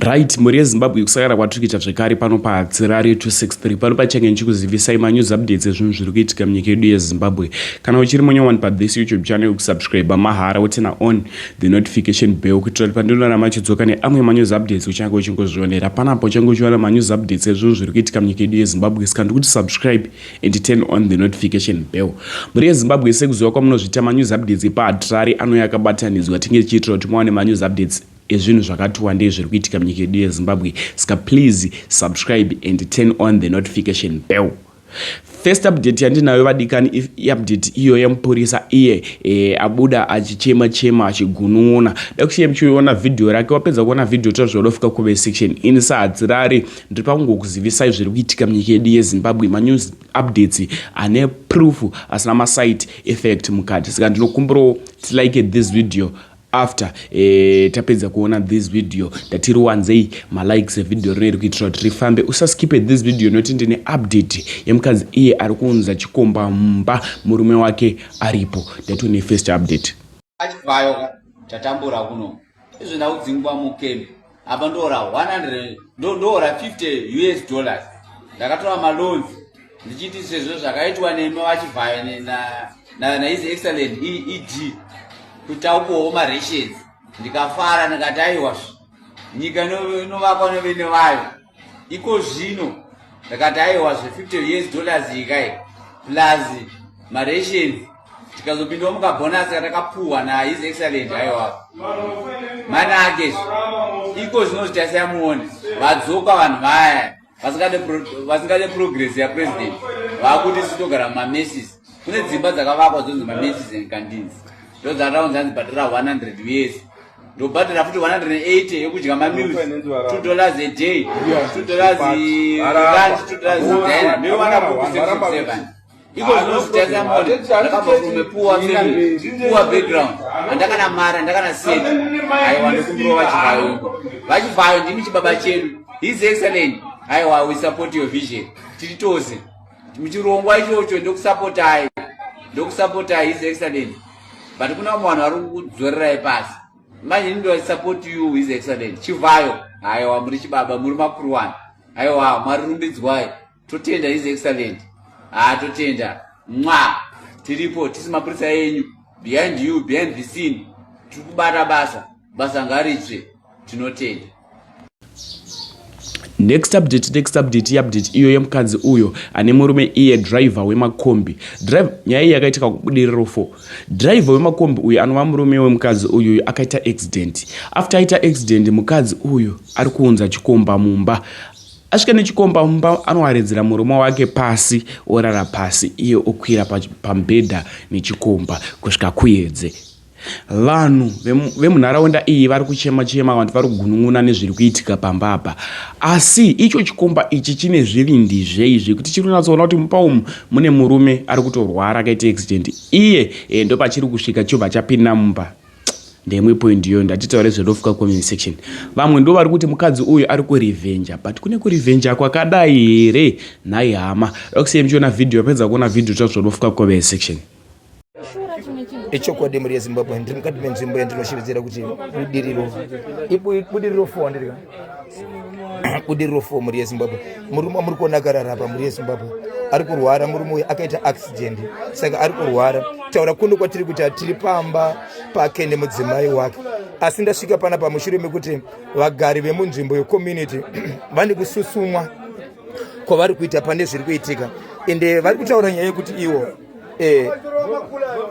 Right, mhuri yeZimbabwe, kusakara kwatiri kuita zvekare pano paHatirari 263, pano pachange ndichikuzivisai manews updates ezvinhu zviri kuitika munyika yedu yeZimbabwe. Kana uchiri munyowani pathis YouTube channel, kusubscribe mahara, woturn on the notification bell kuitira kuti pandinoramba chidzoka neamwe manews updates uchange uchingozvionera panapo. Uchange uchiona manews updates ezvinhu zviri kuitika munyika yedu yeZimbabwe, saka ndikuti subscribe and turn on the notification bell. Mhuri yeZimbabwe, sekuziva kwamunozviita, manews updates epaHatirari anouya akabatanidzwa, tinge tichiitira kuti muwane manews updates ezvinhu zvakati wandei zviri kuitika munyika yedu yeZimbabwe. Saka please subscribe and turn on the notification bell. First update yandinayo, vadikani, iupdate iyo yemupurisa iye abuda achichema chema, achigunun'una. Da kusiya muchiona vhidhiyo rake. Wapedza kuona vhidhiyo, tazvodofika comment section. Ini saHadzirari ndiri pakungokuzivisai zviri kuitika munyika yedu yeZimbabwe, manews updates ane proof, asina maside effect mukati. Saka ndinokumbirawo tilike this video. After tapedza kuona this video, ndatiriwanzei malikes evhidhiyo rineri kuitira kuti rifambe. Usaskipe this video nokuti ndine update yemukadzi iye ari kuunza chikomba mumba murume wake aripo. Ndatone first update. Achibvayo tatambura kuno izvo, ndakudzingwa mucamp apa, ndoora 100, ndoora 50 US dollars. Ndakatora maloans ndichiti sezvo zvakaitwa nemi vachibvayo naHis Excellent ED kuti aupowo marations, ndikafara, ndikati aiwa, nyika inovakwa nevene vayo. Iko zvino ndakati aiwa, zve50 US dollars ikai plus marations, tikazopindawo mukabhonasi katakapuhwa naHis Excellent, aiwa, manake. Iko zvino zvitasai muone, vadzoka vanhu vaya vasingade progress yapresident, vakuti sitogara mumamesses. Kune dzimba dzakavakwa dzonzi mamesses and canteens, ndo dzataunzi anzi bhadhara 100 US, ndobhadhara futi 180 yekudya mameals, $2 a day, $2 lunch, $2 dinner, ndoiwana kuku 7. Iko zvinozvitaisa mone, ndakabva from a poor family, poor background, handakana mari, handakana seti. Aiwa, ndikumbirawo vachivhayo iko, vachivhayo, ndimi chibaba chedu. His Excellent, aiwa, we support your vision, tiri tose muchirongwa ichocho. Ndokusapotai, ndokusapotai, His Excellent, but kuna vamwe vanhu vari kudzorerai pasi. Manje ini support you, His Excellent Chivhayo. Aiwa, muri chibaba, muri makuru wani. Aiwa, Mwari rumbidzwai, totenda His Excellent. Ha, totenda mwa, tiripo tisi mapurisa enyu, behind you, behind the scene, tiri kubata basa, basa ngaritsve, tinotenda. Next update, next update, iupdate iyo yemukadzi uyo ane murume iye driver wemakombi. Drive nyaya iyi yakaitika kuBudiriro 4. Driver wemakombi uyu, anova murume wemukadzi uyu, akaita accident. After aita accident, mukadzi uyu ari kuunza chikomba mumba. Asvika nechikomba mumba, anowaridzira murume wake pasi, orara pasi, iye okwira pamubhedha nechikomba kusvika kuedze. Vanhu vemunharaunda iyi vari kuchema chema, vanhu vari kugunun'una nezviri kuitika pamba apa. Asi icho chikomba ichi chine zvivindi zvei zvekuti chiri kunyatsoona kuti mumba umu mune murume ari kutorwara, akaita accident, iye ndopachiri kusvika chobva chapinda mumba? Ndeimwe point iyoyo. Ndatitaure zvedofuka comment section. Vamwe ndo vari kuti mukadzi uyu ari kurevenja, but kune kurevenja kwakadai here nhai hama? Dakusiye muchiona vhidhiyo. Apedza kuona vhidhiyo, tazvodofuka comment section. Ichokwadi, mhuri yeZimbabwe, ndiri mukati menzvimbo yandinoshevedzera kuti Budiriro, Budiriro 4, ndirika Budiriro 4. Mhuri yeZimbabwe, murume wamuri kuona akarara apa, mhuri yeZimbabwe, ari kurwara. Murume uyu akaita accident, saka ari kurwara. Taura kuno kwatiri kuti hatiri pamba pake nemudzimai wake, asi ndasvika panapa mushure mekuti vagari vemunzvimbo yecommunity vane kususumwa kwavari kuita pane zviri kuitika. Ende vari kutaura nyaya yekuti iwo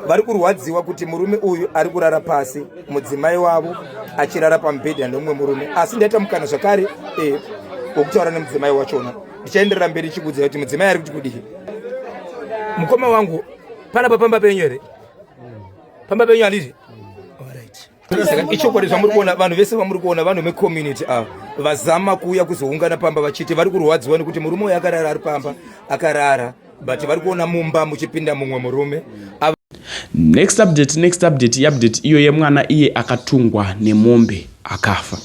vari kurwadziwa kuti murume uyu ari kurara pasi, mudzimai wavo achirara pamubhedha nemumwe murume. Asi ndaita mukana zvakare wokutaura nemudzimai wachona. Ndichaenderera mberi chikuudzira kuti mudzimai ari kuti kudii. Mukoma wangu, panapa pamba penyu here? Pamba penyu, handiti? Alright. Saka ichokwadi zvamuri kuona, vanhu vese vamuri kuona, vanhu vecommunity ava vazama kuuya kuzoungana pamba vachiti vari kurwadziwa nekuti murume uyu akarara, ari pamba akarara, but vari kuona mumba muchipinda mumwe murume. Next update, next update, iupdate iyo yemwana iye akatungwa nemombe akafa.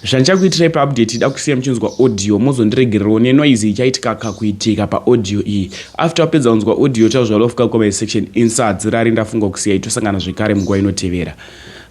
Zvandichakuitirai paupdate, ida kusiya muchinzwa audio, mozondiregererawo nenoise ichaitika kakuitika paaudio iyi. After wapedza kunzwa audio, tazvalofika comment section. Insadzirari ndafunga kusiya, itosangana zvekare munguva inotevera.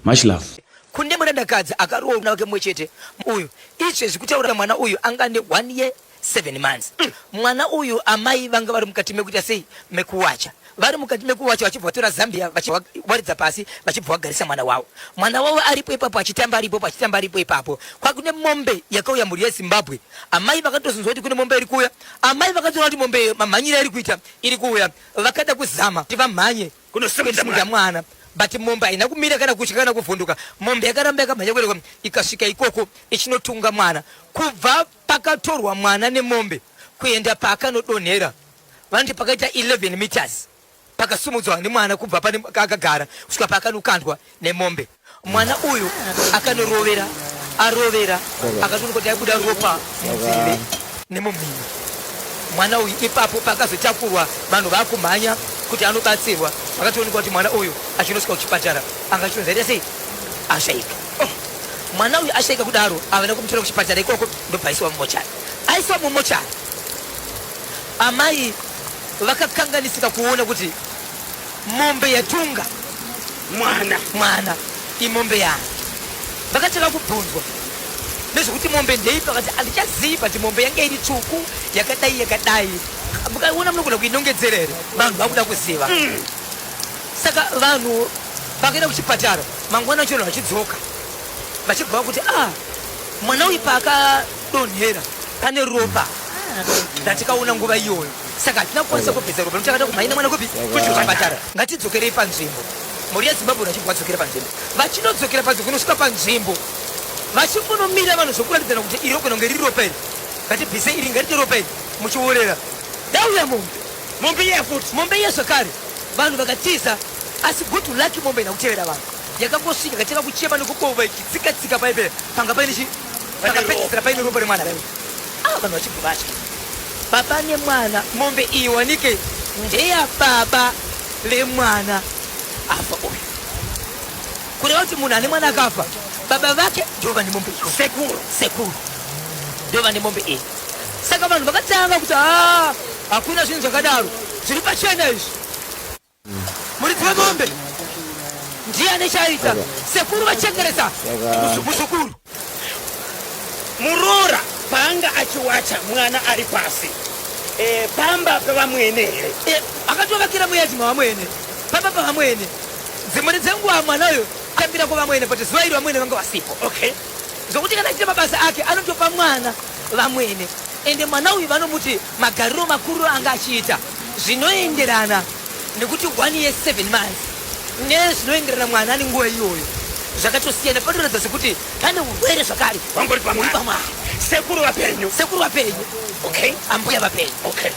Much love. Kune muranda. Mwanakadzi akaroorwa wake mumwe chete uyu. Izvezvi kutaura mwana uyu anga ane 1 year 7 months. Mwana uyu amai vanga vari mukati mekuita sei? Mekuwacha. Vari mukati mekuwacha vachibva vatora zambia vachiwaridza pasi vachibva vagarisa mwana wavo. Mwana wavo aripo ipapo achitamba aripo achitamba aripo ipapo. Kwakune mombe yakauya mhuri yeZimbabwe. Amai vakatozonzwa kuti kune mombe iri kuuya. Amai vakatoona kuti mombe mamhanyire airi kuita iri kuuya. Vakada kuzama kuti vamhanye kunosimudza mwana but mombe haina kumira kana kutya kana kuvhunduka. Mombe yakaramba yakamhanya kuenda ikasvika ikoko ichinotunga mwana. Kubva pakatorwa mwana nemombe kuenda paakanodonhera vanoti pakaita 11 meters pakasumudzwa nemwana kubva pane akagara kusvika paakanokandwa nemombe. Mwana uyu akanorovera arovera akatoonekwa kuti aibuda ropa munzeve nemumhino. Mwana uyu ipapo paakazotakurwa vanhu vakumhanya kuti anobatsirwa vakatoonekwa kuti mwana uyu achinosvika kuchipatara anga achinonzi aita sei ashaika. Oh, mwana uyu ashaika kudaro havana kumutora kuchipatara ikoko ndobva aisiwa mumochari. Aisiwa mumochari amai vakakanganisika kuona kuti mombe yatunga mwana mwana imombe yaani. Vakatanga kubvunzwa nezvekuti mombe ndeipi, vakati handichazivi but mombe yange iri tsvuku yakadai yakadai. Mukaona munogona kuinongedzera here? Vanhu vakuda kuziva. Saka vanhu vakaenda kuchipatara mangwana acho vanhu vachidzoka vachibva vakuti ah, mwana uyu paakadonhera pane ropa ratikaona nguva iyoyo, saka hatina kukwanisa kubvisa ropa nokuti takada kumhanyira mwana kupi kuchipatara. Ngatidzokerei panzvimbo. Mhuri yeZimbabwe vachibva vadzokera panzvimbo, vachinodzokera panzvimbo kunosvika panzvimbo vachingonomira vanhu zvokuratidzana kuti iri rogona kunge riri ropa iri, ngatibvise iri, ngarite ropa iri, muchiorera yauya mombe. Mombe iya futi. Mombe iya zvakare vanhu vakatiza, asi good luck mombe haina kutevera vanhu, yakangosvika ikatanga kuchema nekubova ichitsika tsika paipe panga paine chi pakapedzisira paine ropa remwana raiwe. Ah, vanhu vachibva vatya. Baba nemwana, mombe iyi wanike ndeya baba vemwana afa uyu. Kureva kuti munhu ane mwana akafa, baba vake ndivo vane mombe iyo. Sekuru. Sekuru ndivo vane mombe iyi. Saka vanhu vakatanga kuti haa, hakuna zvinhu zvakadaro, zviri pachena izvi. Muridzi wemombe ndiye ane chaaita. Sekuru vachengeresa muzukuru. Muroora paanga achiwacha mwana ari pasi e, pamba pevamwene here? E, akatovakira muyadhi mavamwene, pamba pavamwene. Dzimwe dzenguva mwana uyo atambira kwavamwene, but zuva iro vamwene vanga vasipo. Okay. Zvokuti kana achiita mabasa ake anotopa mwana vamwene, ende mwana uyu vanomuti magariro makuru anga achiita zvinoenderana nekuti 1 year 7 months nezvinoenderana mwana ane nguva iyoyo zvakatosiyana. Panoratidza sekuti pane urwere zvakare Wangori huri pamwana. pamwana. Sekuru vapenyu. Sekuru vapenyu. Okay. Ambuya vapenyu. Okay.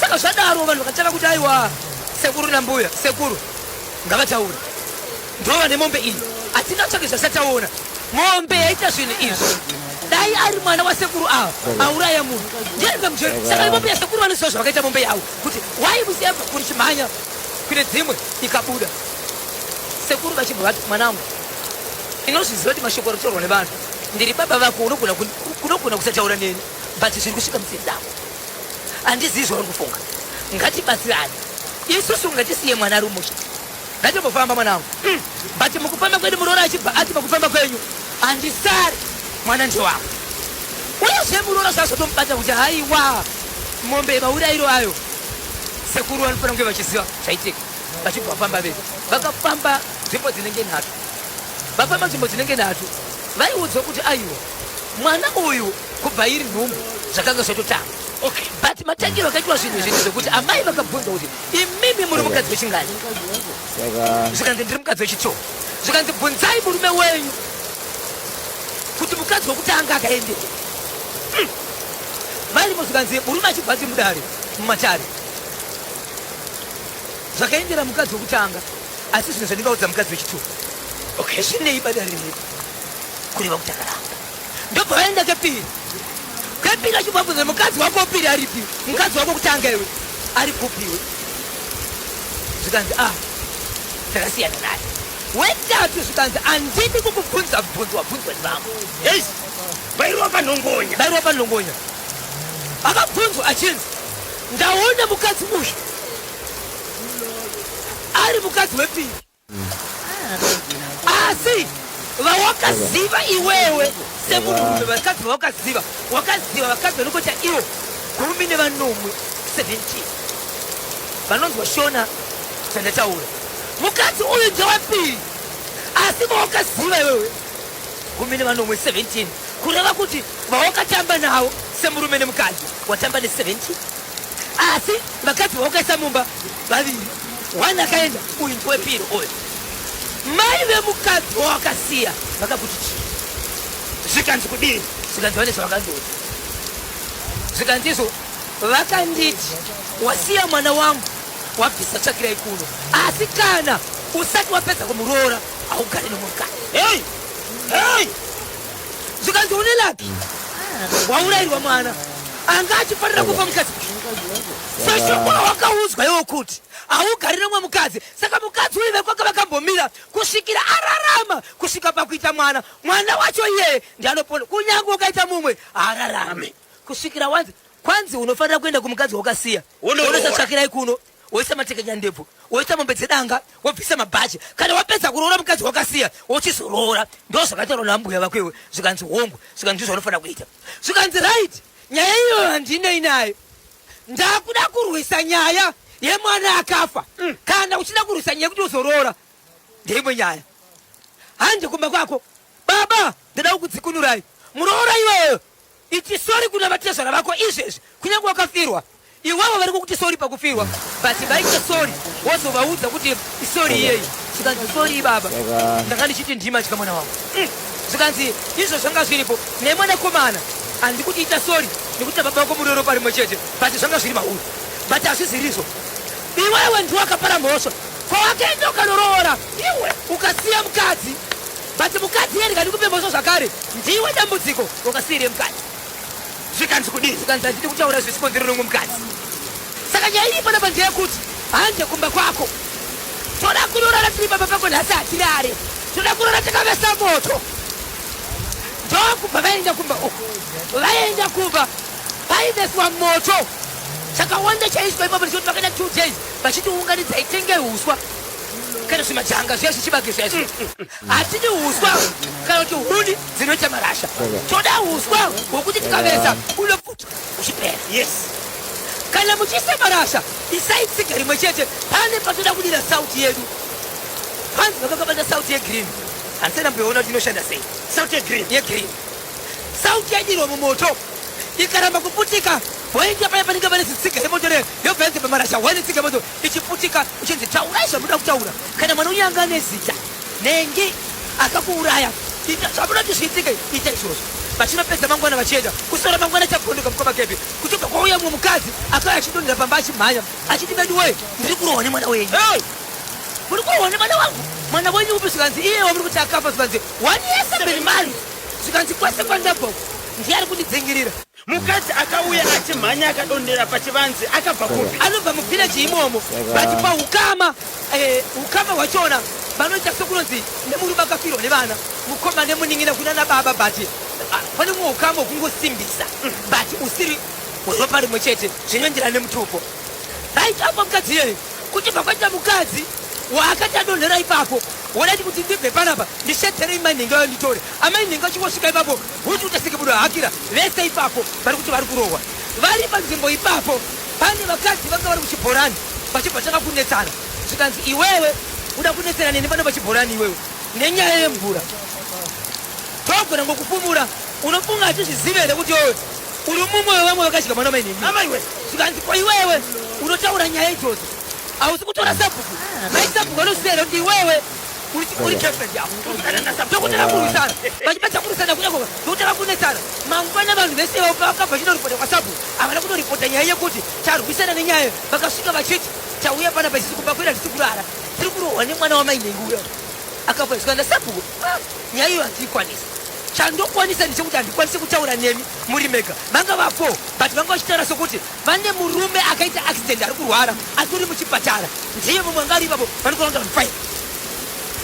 Saka zvadaro vanhu vakatanga kuti aiwa sekuru nambuya, sekuru ngavataure ndova nemombe iyi, hatingatsvake zvasataona mombe yaita zvinhu izvi. Dai ari mwana wasekuru ava auraya munhu ndiye mujeri. Saka mombe yasekuru vanoziva zvavakaita mombe yavo kuti why musiya kuri chimhanya kune dzimwe ikabuda. Sekuru vachibva vati mwanangu, inozviziva kuti mashoko ari kutaurwa nevanhu, ndiri baba vako, unogona kusataura neni but zviri kusvika munzeve dzako, handizivi zvauri kufunga. Ngatibatsirane isusu, ngatisiye mwana ari musha, ngatimbofamba mwanangu. But mukufamba kwedu muroora achibva ati pakufamba kwenyu handisari, mwana ndewangu. Uyezve muroora zvazotomubata kuti haiwa mombe maurayiro ayo, sekuru vanofanira kunge vachiziva zvaitika. Vachibva vafamba vese, vakafamba nzvimbo dzinenge nhatu. Vafamba nzvimbo dzinenge nhatu, vaiudzwa kuti aiwa mwana uyu kubva iri nhumbu zvakanga zvatotanga. Okay. But matangiro akaitwa zvinhu izvi ndezvekuti amai vakabvunza kuti imimi muri mukadzi wechingani? Zvikanzi ndiri mukadzi wechitwo. Zvikanzi bvunzai murume wenyu kuti mukadzi wekutanga akaendepi. Varimo zvikanzi murume achibva ati mudare mumatare zvakaendera mukadzi wekutanga, asi zvinhu zvandingaudza mukadzi wechitwo. Okay. Zvinei badare redu kureva kuti akaramba. Ndobva vaenda kepiri. Kepiri achibva abvunza mukadzi wako wepiri aripi? Mukadzi wako kutanga iwe ari kupi iwe? Zvikanzi ah, takasiyana naye. Wetatu zvikanzi handidi kukubvunza bvunzo wabvunzwa nevamwe. Yes. Vairova panhongonya. Vairova panhongonya. Akabvunzwa achinzi ndaona mukadzi uyu ari mukadzi wepiri, asi Vawakaziva iwewe semunhurume, vakadzi vawakaziva, wakaziva vakadzi vanongoita ivo 17, 17 vanonzwa Shona zvandataura. Mukadzi uyu ndewepiri, asi vawakaziva iwewe 17, 17, kureva kuti vawakatamba navo semurume nemukadzi watamba ne17, asi vakadzi vawakaisa mumba vaviri, one akaenda, uyu ndewepiri uyu. Mai vemukadzi wawakasiya vakakuti chii? Zvikanzi kudii? Zvikanzi vane zvavakandiudza. Zvikanzi izvo vakanditi wasiya mwana wangu wabvisa tsvakirai kuno, asi kana usati wapedza kumuroora haugare nomukadzi. Hey! Hey! Zvikanzi une laki, waurayirwa mwana anga achifanira kufa mukadzi seshoko rawakaudzwa iwo kuti haugari nomwe mukadzi. Saka mukadzi uyu vekwake vakambomira kusvikira ararama kusvika pakuita mwana. Mwana wacho iyeye ndianopona, kunyange ukaita mumwe haararame kusvikira wanzi kwanzi unofanira kuenda kumukadzi wakasiya, wonoisa tsvakirai kuno, woisa matekenya ndebvu, woisa mombe dzedanga, wobvisa mabhachi. Kana wapedza kuroora mukadzi wakasiya, wochizoroora. Ndo zvakataurwa nambuya vako iwe. Zvikanzi hongu, zvikanzi ndizvo zvaunofanira kuita. Zvikanzi right, nyaya iyoyo handinei nayo, ndakuda kurwisa nyaya yemwana akafa. Kana uchida kurwisa nyaya yekuti uzoroora ndeimwe nyaya. Hande kumba kwako baba, ndada kukudzikunurai muroora iweyo. Iti sorry kuna vatezvara vako izvezvi, kunyange wakafirwa iwawo vari kukuti sorry pakufirwa, but vaite sorry wozovaudza kuti sorry iyeyi. Zvikanzi sorry baba, ndanga ndichiti ndima chika mwana wangu. Zvikanzi izvo zvanga zviripo nemwanakomana, handikuti ita sorry nekuti baba vako muroro parimwe chete, but zvanga zviri mauri, but hazvizirizvo. Iwewe ndiwe akapara mhosva kwawakaenda ukanoroora iwe ukasiya mukadzi, but mukadzi iye ndikandikupe mhosva zvakare, ndiwe dambudziko wakasiyire mukadzi. Zvikanzi kudii? Zvikanzi handidi kutaura zvesikonzero nomwe mukadzi. Saka nyaya iri panapa ndeyekuti hande kumba kwako, toda kunorara tiri pamba pako nhasi, hatirare, toda kurara takavesa moto. Ndokubva vaenda kumba uku, vaenda kumba paiveswa moto chakawanda chaiswa ipapo, ndichoti vakaita 2 days vachiti unganidzai, tenge uswa kana zvimajanga zviya zvichibage zviya zviya. Hatidi uswa kana kuti huni dzinoita marasha, toda uswa hwokuti tikavesa unopfuta uchipera. Yes. Kana muchiisa marasha isai tsiga rimwe chete, pane patoda kudira sauti yedu. Kwanzi vakakabata sauti yegreen, handisati ndamboiona kuti inoshanda sei. Sauti yegreen? Yegreen. Sauti yadirwa mumoto ikaramba kuputika, voenda paya panenge pane zitsiga remoto re yobva yanzi pamarasha one tsiga moto ichiputika, uchinzi taurai zvamunoda kutaura. Kana mwana uyu anga ane zita nhengi akakuuraya, ita zvamunoda kuti zviitike, ita izvozvo. Vachinopedza mangwana vachienda kusora mangwana chagondoka mukoma Kepi, kuchibva kwauya mumwe mukadzi akauya achidonhera pamba achimhanya achiti vedu wee, ndiri kurohwa nemwana wenyu. Hey! Muri kurohwa nemwana wangu? Mwana wenyu upi? Zvikanzi iye wamuri kuti akafa. Zvikanzi 1 year 7 months. Zvikanzi kwese kwandabva uku ndiye ari kundidzingirira. Mukadzi akauya achimhanya akadonhera pachivanze akabva kupi? Anobva muvillage imomo, but paukama ukama hwachona vanoita sekunonzi nemurume akafirwa nevana, mukoma nemunin'ina kunana baba, but pane mumwe ukama hwekungosimbisa but usiri weropa rimwe chete, zvinoenderana nemutupo. Right apa mukadzi iyeye kuchibva kwaita mukadzi waakati adonhera ipapo, wodati kuti ndibve panapa ndishedzere imai nhingi yayo nditore amai nhingi. Achingosvika ipapo huti utasike budo hakira vese ipapo vari kuti vari kurohwa vari panzvimbo ipapo. Pane vakadzi vanga vari kuchibhorani vachibva tanga kunetsana. Zvikanzi iwewe uda kunetsana neni pano pachibhorani iwewe nenyaya yemvura, togona ngokufumura. Unofunga hatizvizive here kuti iwewe uri mumwe wevamwe vakadya mwana mainhingi? Amaiwe. Zvikanzi ko iwewe unotaura nyaya idzodzo hausi kutora sabhuku? Mai sabhuku vanoziva here kuti iwewe uri girlfriend yavo? Ndokutanga kurwisana, vachipedza kurwisana kunyangwe ndokutanga kunetsana. Mangwana vanhu vese vakabva vachinoripota kwasabhuku, havana kunoripota nyaya yekuti tarwisana nenyaya. Vakasvika vachiti tauya panapa isusu kumba kwedu hatisi kurara, tiri kurohwa nemwana wamainhengi uyo akafa. Zvikanzi sabhuku, nyaya iyo handiikwanisi, chandokwanisa ndechekuti handikwanisi kutaura nemi muri mega. Vanga vapo, but vanga vachitaura sokuti vane murume akaita accident ari kurwara atori muchipatara, ndiye mumwe anga ari ipapo, vanokona kuita vanhu 5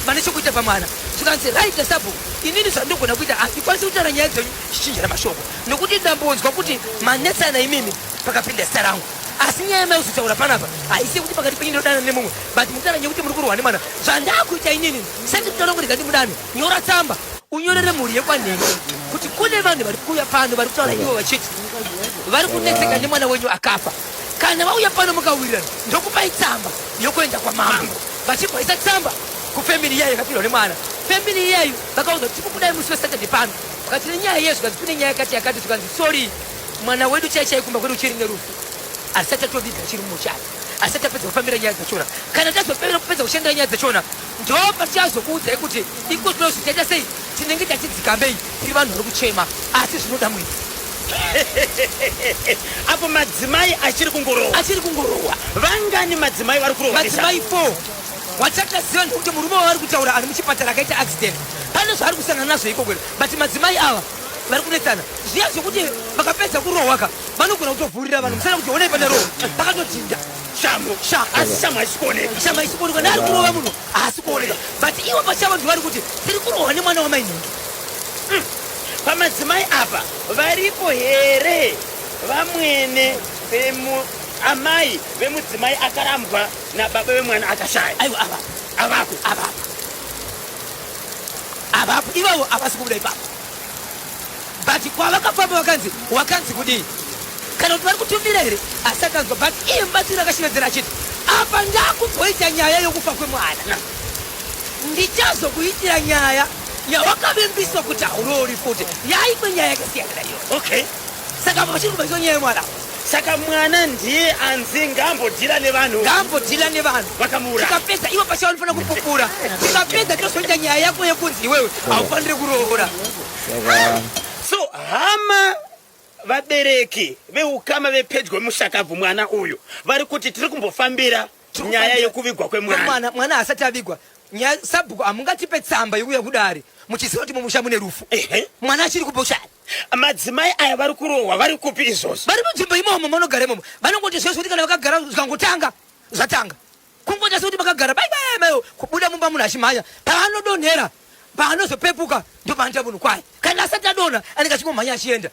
vane chokuita pamwana. Zvikanzi right sabhuku, inini zvandogona kuita handikwanisi kutaura nyaya dzenyu chichinjana mashoko, nokuti ndambonzwa kuti manetsana imimi pakapinda zita rangu. Asi nyaya yamaizotaura panapa haisi yekuti pakati penyu ndodana nemumwe, but mukutaura nyaya yekuti muri kurwa nemwana. Zvandakuita inini sati kutaura kuti gandi mudane, nyora tsamba unyorere mhuri yekwanhengi kuti kune vanhu vari kuuya pano vari kutaura ivo vachiti vari kunetseka nemwana wenyu akafa. Kana vauya pano mukawirirana, ndokupai tsamba yokuenda kwamambo. Vachibvaisa tsamba kufamily iyayo yakapirwa nemwana. Family iyayo vakaudza kuti tikukudai musi weSaturday pano, vakati nenyaya iye, zvikanzi kune nyaya yakati yakati, zvikanzi sorry, mwana wedu chai chai kumba kwedu uchiri nerufu, asati atoviga achiri mumushaya, asati apedza kufambira nyaya dzachona. Kana tazopera kupedza kushandira nyaya dzachona, ndo patichazokuudzai kuti iko tinozvi taita sei, tinenge tatidzikambei, tiri vanhu vari kuchema, asi zvinoda mwedzi. Apo madzimai achiri kungorohwa, achiri kungorohwa. Vangani madzimai vari kurohwa? Madzimai 4. Wachataziva ndekuti murume wavari kutaura ari muchipatara akaita accident, pane zvaari kusangana nazvo ikoko, but madzimai ava vari kunetsana zviya zvekuti vakapedza kurohwa ka vanogona kutovhurira vanhu musana kuti honai pane rohwa pakatodhinda shamu sha asi shamu haisi kuoneka, shamu haisi kuoneka, neari kurova munhu haasi kuoneka, but ivo pachavo ndivari kuti tiri kurohwa nemwana wamainhingi. Pamadzimai apa varipo here vamwene vemu amai vemudzimai akarambwa nababa vemwana akashaya? Aiwa, ava avako avapo, avapo ivavo havasi kubuda ipapo, but kwavakafamba vakanzi wakanzi kudii, kana kuti vari kutumira here asi akanzwa, but iye mubatsiri akashevedzera achiti apa ndakugoita nyaya yokufa kwemwana, ndichazokuitira nyaya yawakavimbiswa kuti hauroori futi, yaimwe nyaya yakasiyana naiyoyo. Okay. Saka apa pachiri kubatsirwa nyaya yemwana. Saka mwana ndiye anzi ngaambodhila nevanhu, ngaambodhila nevanhu vakamuuraya. Tikapedza ivo pachavo vanofanira kupupura, tikapedza tozoita nyaya yako yekunzi iwewe haufaniri kuroora. So hama, vabereki veukama vepedyo vemushakabvu mwana uyu vari kuti tiri kumbofambira nyaya yekuvigwa kwemwana. Mwana mwana asati avigwa, nyaya sabhuku hamungatipe tsamba yekuuya kudare muchiziva kuti mumusha mune rufu. Mwana achiri kuboshari. Madzimai aya vari kurohwa vari kupi izvozvo? Vari munzvimbo imomo manogara imomo, vanongoti zvese kuti kana vakagara zvikangotanga zvatanga, kungoita sekuti vakagara baibai kubuda mumba munhu achimhanya, paanodonhera paanozopepuka ndopaanoita munhu kwaye. Kana asati adonha anenge achingomhanya achienda.